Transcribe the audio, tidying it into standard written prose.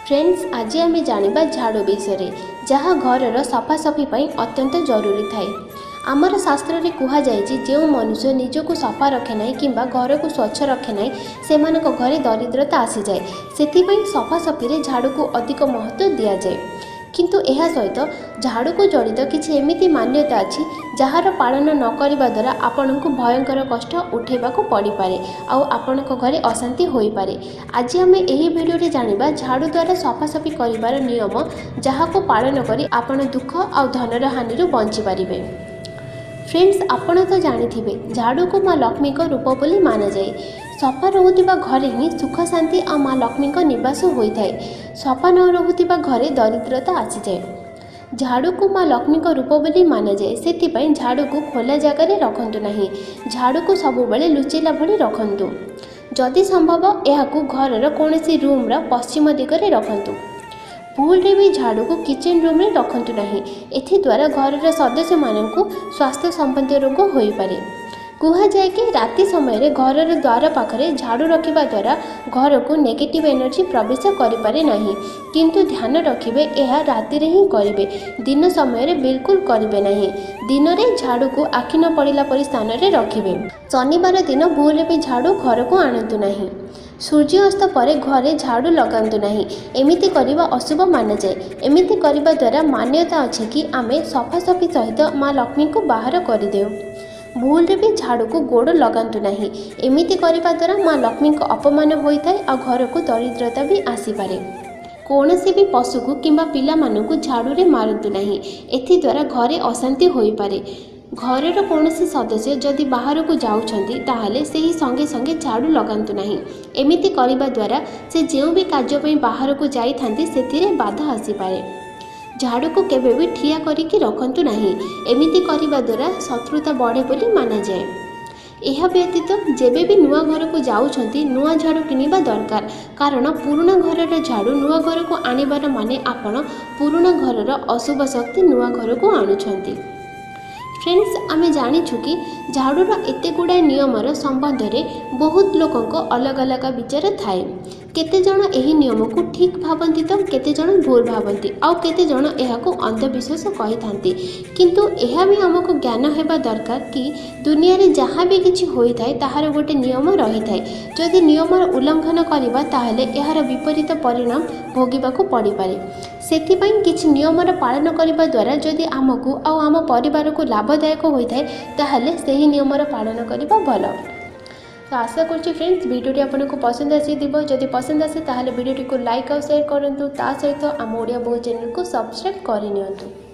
Friends, ଆଜି ଆମେ ଜାଣିବା ଝାଡ଼ୁ ବିଷୟରେ, ଯାହା ଘରର ସଫାସଫି ପାଇଁ ଅତ୍ୟନ୍ତ ଜରୁରୀ ଥାଏ। ଆମର ଶାସ୍ତ୍ରରେ କୁହାଯାଇଛି, ଯେଉଁ ମନୁଷ୍ୟ ନିଜକୁ ସଫା ରଖେ ନାହିଁ କିମ୍ବା ଘରକୁ ସ୍ୱଚ୍ଛ ରଖେ ନାହିଁ, ସେମାନଙ୍କ ଘରେ ଦରିଦ୍ରତା ଆସିଯାଏ। ସେଥିପାଇଁ ସଫାସଫିରେ ଝାଡ଼ୁକୁ ଅଧିକ ମହତ୍ତ୍ୱ ଦିଆଯାଏ। କିନ୍ତୁ ଏହା ସହିତ ଝାଡ଼ୁକୁ ଜଡ଼ିତ କିଛି ଏମିତି ମାନ୍ୟତା ଅଛି, ଯାହାର ପାଳନ ନ କରିବା ଦ୍ୱାରା ଆପଣଙ୍କୁ ଭୟଙ୍କର କଷ୍ଟ ଉଠାଇବାକୁ ପଡ଼ିପାରେ ଆଉ ଆପଣଙ୍କ ଘରେ ଅଶାନ୍ତି ହୋଇପାରେ। ଆଜି ଆମେ ଏହି ଭିଡ଼ିଓରେ ଜାଣିବା ଝାଡ଼ୁ ଦ୍ୱାରା ସଫାସଫି କରିବାର ନିୟମ, ଯାହାକୁ ପାଳନ କରି ଆପଣ ଦୁଃଖ ଆଉ ଧନର ହାନିରୁ ବଞ୍ଚିପାରିବେ। ଫ୍ରେଣ୍ଡସ୍, ଆପଣ ତ ଜାଣିଥିବେ ଝାଡ଼ୁକୁ ମା ଲକ୍ଷ୍ମୀଙ୍କ ରୂପ ବୋଲି ମାନାଯାଏ। ସଫା ରହୁଥିବା ଘରେ ହିଁ ସୁଖ, ଶାନ୍ତି ଆଉ ମା ଲକ୍ଷ୍ମୀଙ୍କ ନିବାସ ହୋଇଥାଏ। ସଫା ନ ରହୁଥିବା ଘରେ ଦରିଦ୍ରତା ଆସିଯାଏ। ଝାଡ଼ୁକୁ ମା ଲକ୍ଷ୍ମୀଙ୍କ ରୂପ ବୋଲି ମାନାଯାଏ। ସେଥିପାଇଁ ଝାଡ଼ୁକୁ ଖୋଲା ଜାଗାରେ ରଖନ୍ତୁ ନାହିଁ। ଝାଡ଼ୁକୁ ସବୁବେଳେ ଲୁଚେଇଲା ଭଳି ରଖନ୍ତୁ। ଯଦି ସମ୍ଭବ, ଏହାକୁ ଘରର କୌଣସି ରୁମ୍ର ପଶ୍ଚିମ ଦିଗରେ ରଖନ୍ତୁ। ଭୁଲରେ ବି ଝାଡ଼ୁକୁ କିଚେନ୍ ରୁମ୍ରେ ରଖନ୍ତୁ ନାହିଁ। ଏଥିଦ୍ୱାରା ଘରର ସଦସ୍ୟମାନଙ୍କୁ ସ୍ୱାସ୍ଥ୍ୟ ସମ୍ବନ୍ଧୀୟ ରୋଗ ହୋଇପାରେ। କୁହାଯାଏ କି ରାତି ସମୟରେ ଘରର ଦ୍ୱାର ପାଖରେ ଝାଡ଼ୁ ରଖିବା ଦ୍ୱାରା ଘରକୁ ନେଗେଟିଭ୍ ଏନର୍ଜି ପ୍ରବେଶ କରିପାରେ ନାହିଁ। କିନ୍ତୁ ଧ୍ୟାନ ରଖିବେ, ଏହା ରାତିରେ ହିଁ କରିବେ, ଦିନ ସମୟରେ ବିଲକୁଲ କରିବେ ନାହିଁ। ଦିନରେ ଝାଡ଼ୁକୁ ଆଖି ନ ପଡ଼ିଲା ପରି ସ୍ଥାନରେ ରଖିବେ। ଶନିବାର ଦିନ ଭୁଲରେ ବି ଝାଡ଼ୁ ଘରକୁ ଆଣନ୍ତୁ ନାହିଁ। ସୂର୍ଯ୍ୟାସ୍ତ ପରେ ଘରେ ଝାଡ଼ୁ ଲଗାନ୍ତୁ ନାହିଁ। ଏମିତି କରିବା ଅଶୁଭ ମାନାଯାଏ। ଏମିତି କରିବା ଦ୍ୱାରା ମାନ୍ୟତା ଅଛି କି ଆମେ ସଫାସଫି ସହିତ ମା ଲକ୍ଷ୍ମୀଙ୍କୁ ବାହାର କରିଦେଉ। ଭୁଲରେ ବି ଝାଡ଼ୁକୁ ଗୋଡ଼ ଲଗାନ୍ତୁ ନାହିଁ। ଏମିତି କରିବା ଦ୍ୱାରା ମା ଲକ୍ଷ୍ମୀଙ୍କ ଅପମାନ ହୋଇଥାଏ ଆଉ ଘରକୁ ଦରିଦ୍ରତା ବି ଆସିପାରେ। କୌଣସି ବି ପଶୁକୁ କିମ୍ବା ପିଲାମାନଙ୍କୁ ଝାଡ଼ୁରେ ମାରନ୍ତୁ ନାହିଁ। ଏଥିଦ୍ୱାରା ଘରେ ଅଶାନ୍ତି ହୋଇପାରେ। ଘରର କୌଣସି ସଦସ୍ୟ ଯଦି ବାହାରକୁ ଯାଉଛନ୍ତି, ତାହେଲେ ସେହି ସଙ୍ଗେ ସଙ୍ଗେ ଝାଡ଼ୁ ଲଗାନ୍ତୁ ନାହିଁ। ଏମିତି କରିବା ଦ୍ୱାରା ସେ ଯେଉଁ ବି କାର୍ଯ୍ୟ ପାଇଁ ବାହାରକୁ ଯାଇଥାନ୍ତି, ସେଥିରେ ବାଧା ଆସିପାରେ। ଝାଡ଼ୁକୁ କେବେ ବି ଠିଆ କରିକି ରଖନ୍ତୁ ନାହିଁ। ଏମିତି କରିବା ଦ୍ୱାରା ଶତ୍ରୁତା ବଢ଼େ ବୋଲି ମାନାଯାଏ। ଏହା ବ୍ୟତୀତ ଯେବେ ବି ନୂଆ ଘରକୁ ଯାଉଛନ୍ତି, ନୂଆ ଝାଡ଼ୁ କିଣିବା ଦରକାର, କାରଣ ପୁରୁଣା ଘରର ଝାଡ଼ୁ ନୂଆ ଘରକୁ ଆଣିବାର ମାନେ ଆପଣ ପୁରୁଣା ଘରର ଅଶୁଭ ଶକ୍ତି ନୂଆ ଘରକୁ ଆଣୁଛନ୍ତି। ଫ୍ରେଣ୍ଡସ୍, ଆମେ ଜାଣିଛୁ କି ଝାଡ଼ୁର ଏତେ ଗୁଡ଼ାଏ ନିୟମର ସମ୍ବନ୍ଧରେ ବହୁତ ଲୋକଙ୍କ ଅଲଗା ଅଲଗା ବିଚାର ଥାଏ। କେତେଜଣ ଏହି ନିୟମକୁ ଠିକ୍ ଭାବନ୍ତି ତ କେତେଜଣ ଭୁଲ ଭାବନ୍ତି, ଆଉ କେତେଜଣ ଏହାକୁ ଅନ୍ଧବିଶ୍ୱାସ କହିଥାନ୍ତି। କିନ୍ତୁ ଏହା ବି ଆମକୁ ଜ୍ଞାନ ହେବା ଦରକାର କି ଦୁନିଆରେ ଯାହା ବି କିଛି ହୋଇଥାଏ, ତାହାର ଗୋଟେ ନିୟମ ରହିଥାଏ। ଯଦି ନିୟମର ଉଲ୍ଲଂଘନ କରିବା, ତାହେଲେ ଏହାର ବିପରୀତ ପରିଣାମ ଭୋଗିବାକୁ ପଡ଼ିପାରେ। ସେଥିପାଇଁ କିଛି ନିୟମର ପାଳନ କରିବା ଦ୍ୱାରା ଯଦି ଆମକୁ ଆଉ ଆମ ପରିବାରକୁ ଲାଭଦାୟକ ହୋଇଥାଏ, ତାହେଲେ ସେହି ନିୟମର ପାଳନ କରିବା ଭଲ। ତ ଆଶା କରୁଛି ଫ୍ରେଣ୍ଡସ୍, ଭିଡ଼ିଓଟି ଆପଣଙ୍କୁ ପସନ୍ଦ ଆସିଥିବ। ଯଦି ପସନ୍ଦ ଆସେ, ତାହେଲେ ଭିଡ଼ିଓଟିକୁ ଲାଇକ୍ ଆଉ ସେୟାର କରନ୍ତୁ। ତା ସହିତ ଆମ ଓଡ଼ିଆ ବୋହୂ ଚ୍ୟାନେଲକୁ ସବସ୍କ୍ରାଇବ୍ କରିନିଅନ୍ତୁ।